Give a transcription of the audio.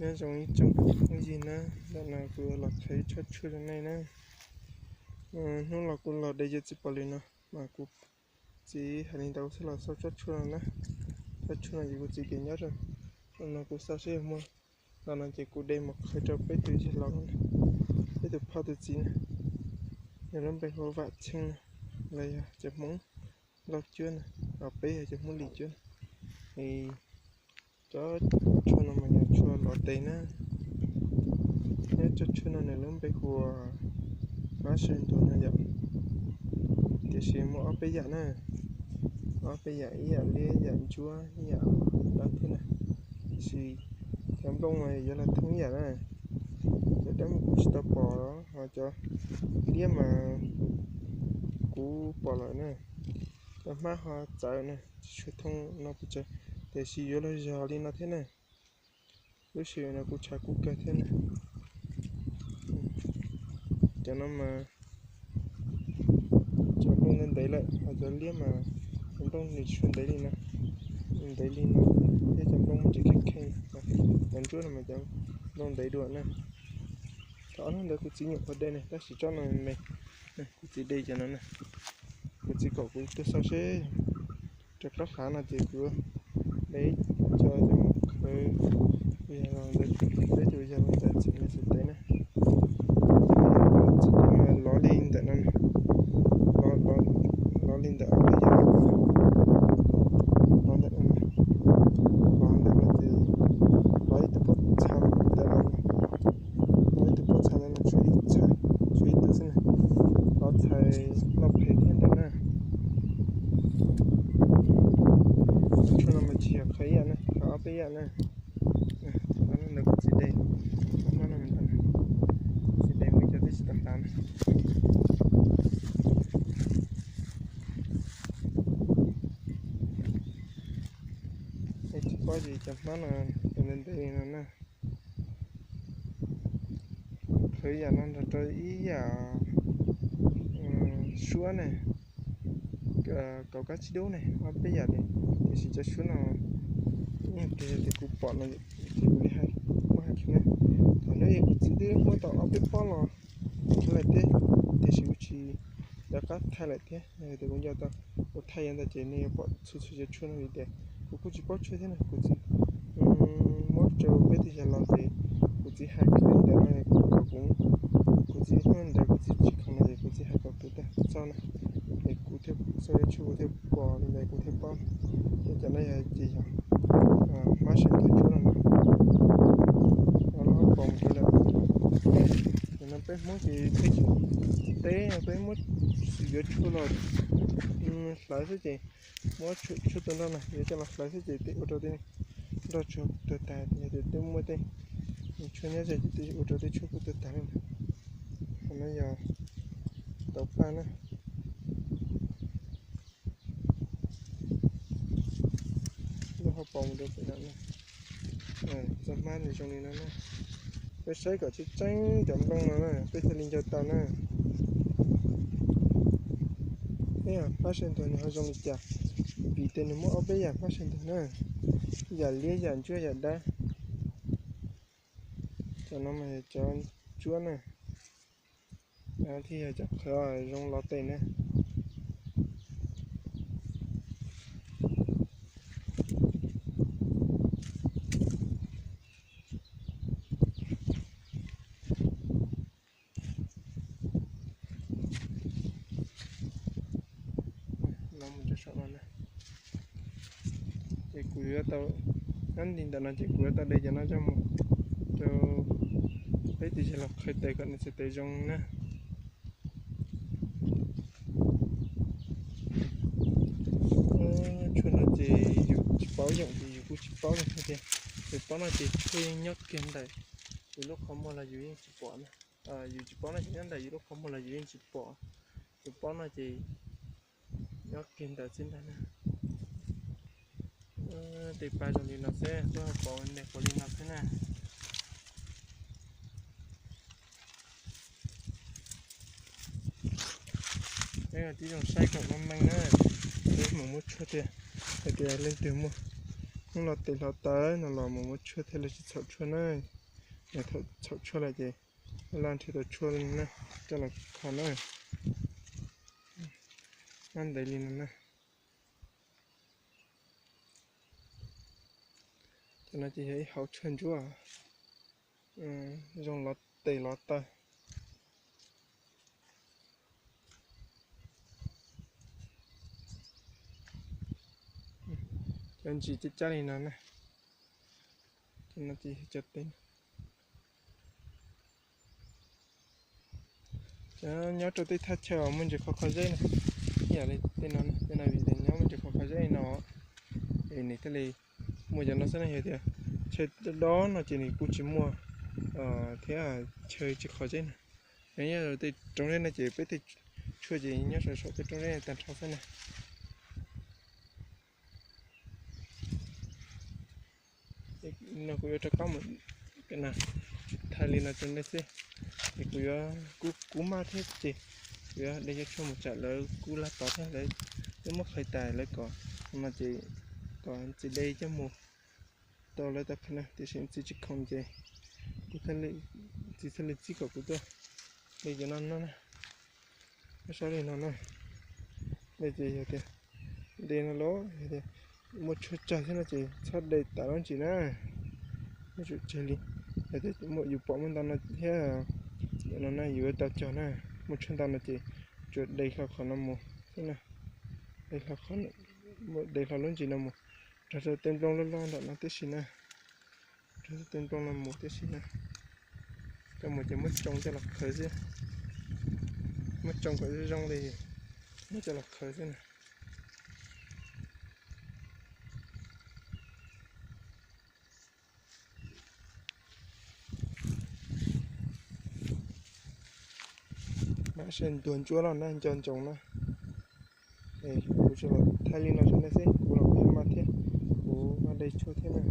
Nyob zoo ib tsoom phooj ywg na, ntawm no kuv los qhwv tsob tshuaj rau nej na. Hnub los kuv los de yuav txiv pom lwm no, mas kuv txiv hais li ntawd kuv thiaj los xauj tsob tshuaj no na. Tsob tshuaj no ces kuv txiv tias nyob rau no, kuv xauj seb yog muaj. Ntawm no ces kuv de mus qhwv rau peb tus yawg laus, peb tus phauj tus txiv na. Nws lub npe hu ua Vam Cheej na, los yog cov Hmoob Lauj Cuab na, ho peb yog cov Hmoob Lis Cuab na. Tsob tshuaj no mas yog tshuaj lov tes na. Nyob tsob tshuaj no nws lub npe hu ua mab saw ntuag no yom. Tiam sis muaj ob peb yam na, ob peb yam, ib yam liab, ib yam ntsuab, ib yam dab thiab na. Tiam sis cov nplooj mas yuav los thoob ib yam na. Cov dab mas kuv tsis tau pom, ho cov liab mas kuv pom lawm na. Cov hmab ho txawv na, tsis tshua thoob no pes tsawg, tiam sis yuav los zog li no thiab na. Lub sij hawm no kuv tshav kub kawg thiab na. Cov no mas cov nplooj ntev ntev lawm, ho cov liab mas cov nplooj nws tsis ntev li no, ntev li no thiab cov nplooj muaj tsev kheej kheej. Cov ntsuab no mas cov nplooj ntev dua na. Thaum ob hnub ntawd kuv txiv nyuam qhuav de ne, tab sis tsob no me, kuv txiv de cov no na. Kuv txiv kom kuv tuaj xauj seb rau plaub hav no ces kuv de cov coj mus qhwv, peb tus yawg laus ntawm txiv me txiv teb na. Txiv teb mas lov li ntawm no, lov li ntawm ob peb yam, lov ntawm no, lov ntawm no ces lov ib tug pob txha ntawm no, lov ib tug pob txha ntawm no tshuav ib tug xwb na, lov txhais loj phem thiab ntawm na. Tshuaj no mas tsis yog qhwv ib yam na, qhwv ob peb yam na. Ntawm no kuv txiv de, ntawm no, txiv de muaj cov twb tsis tau hlav na. Es tsis paub ces cov hmab no cov ntev ntev li no na. Qhwv yam no nrog rau ib yam suab ne, kaum kab tsib dub ne, ob peb yam li. Tiam sis cov suab no, tias yog tias kuv pom no, ces kuv li hais, muab hais kiag na. Thaum hnub kuv txiv twb muab tau ob peb pob los qhwv lawm thiab, tiam sis kuv tsis nco qab thaij lawm thiab. Yog tias kuv nco tau, kuv thaij yav ntawd ces nej yuav pom txhua txhua cov tshuaj no vim tias kuv kuj tsis paub tshuaj thiab na. Kuv txiv muab rau peb tus yawg laus ces kuv txiv hais kiag ntawm no, kuv, kuv txiv hnub ntawd kuv txiv tsis khoom no ces kuv txiv hais kom kuv tau xauj na, es kuv thiaj xauj tshuaj kuv thiaj pom li ntawd kuv thiaj paub. Ces cov no yog ces yog hmab saw ntuag tshuab no na, no lub hauv paus mus rau lawm. Nim no peb Hmoob ces peb tsis teb, peb muab yuav tshuaj los hlawv xwb ces muab tshuaj tua nroj na yuav coj los hlawv xwb ces tej ua rau tej nroj tshuaj tuag tag, yog tias twb muaj tej tshuaj nyob ze ces tej ua rau tej tshuaj kuj tuag tag li ntawd. Qhov no yog tau paj na. Lub hauv paus mus rau pem no na. Txoj hmab nws zoo li no na. Peb saib kom tseeb tseeb cov nplooj no na peb thiaj li nco tau na. Hmab saw ntuag nws ho zoo li cas? Vim tias nws muaj ob peb yam hmab saw ntuag na, yam liab, yam ntsuab, yam dab. Cov no mas yog cov ntsuab na, thiaj yog cov qhwv zoo lov tes na. Los mus rau saum no na. Ces kuv yuav tau, nyob nti ntawm no ces kuv yuav tau de cov no coj mus rau peb tus yawg laus qhwv tes kom nws txhais tes zoo na. Tshuaj no ces yus tsis paub yoom ces yus kuj tsis paub li hais tias, yus paub no ces tshuaj yeej nyob kiag ntawm yus lub qhov muag los yus yeej tsis pom na. Yus tsis paub no ces nyob ntawm yus lub qhov muag los yus yeej tsis pom. Yus paub no ces nyob kiag ntawd xwb ntag na. Tej paj zoo li no xwb, lub hauv paus nws qhuav li no xwb na. Peb tib zoo saib kom meej meej na, peb mam muab tshuaj tiag, hais tias leej twg muaj Hnub no tes hlo taw no los mus muab tshuaj thiaj li tsis txhaum tshuaj na. Yog thaum txhaum tshuaj lawm ces laj nrhiav tau tshuaj na, coj los kho na. Nyob ntev li no na. Cov no ces yog ib hauv tshuaj ntsuab, zoo los tes los taw. Cov ntsis cab cab li no na. Cov no ces yog cov tes. Cov nyob rau tej thaj chaw uas muaj ntsis qhov qhov zeb na, ib yam li tej no, tej no vim tias nyob muaj ntsis qhov qhov zeb li no, es nws thiaj li muaj cov no xwb na. Yog tias chaw dob dob no ces nws kuj tsis muaj thiab, chaw tsis qhov zeb na. Yog nyob rau tej roob zeb no ces peb tej tshuaj ces nyob saum saum tej roob zeb tag nrho xwb na. No kuv yuav rov qab mus, tsis thaij li no rau nej xwb, ces kuv yuav, kuv maj thiab ces kuv yuav de cov tshuaj mus tsam lawv kub laj tod thiab lawv twb muab qhwv tas lawv kom no ces kom txiv de coj mus rau lawv tau qhwv na, tiam sis txiv tsis khoom ces kuv, txiv thiaj li txib kom kuv tuaj de cov no no na. Nyob sab li no na, no ces yog tias de no los yog tias muaj tshuaj tsawg thiab no ces txhob de tas lub ntsis na, muaj tshuaj tsawg li. Yog tias yus pom muaj ntau no thiab no na yus yuav tau cog na, muaj tshuaj ntau no ces tsuas de hlo qhov no mus xwb na, de hlo, de hlo lub ntsis no mus rau tej nplooj loj loj nram no tib si na, rau tej nplooj no mus tib si na, coj mus ces muab tsoo coj los qhwv xwb, muab tsoo kom zoo li, muab coj los qhwv xwb na. Mam sib ntuas ntsuab los na, nco ntsoov na. Kuv tsuas los thaij li no rau nej xwb, kuv los kuv yuav maj thiab, kuv maj de tshuaj thiab na.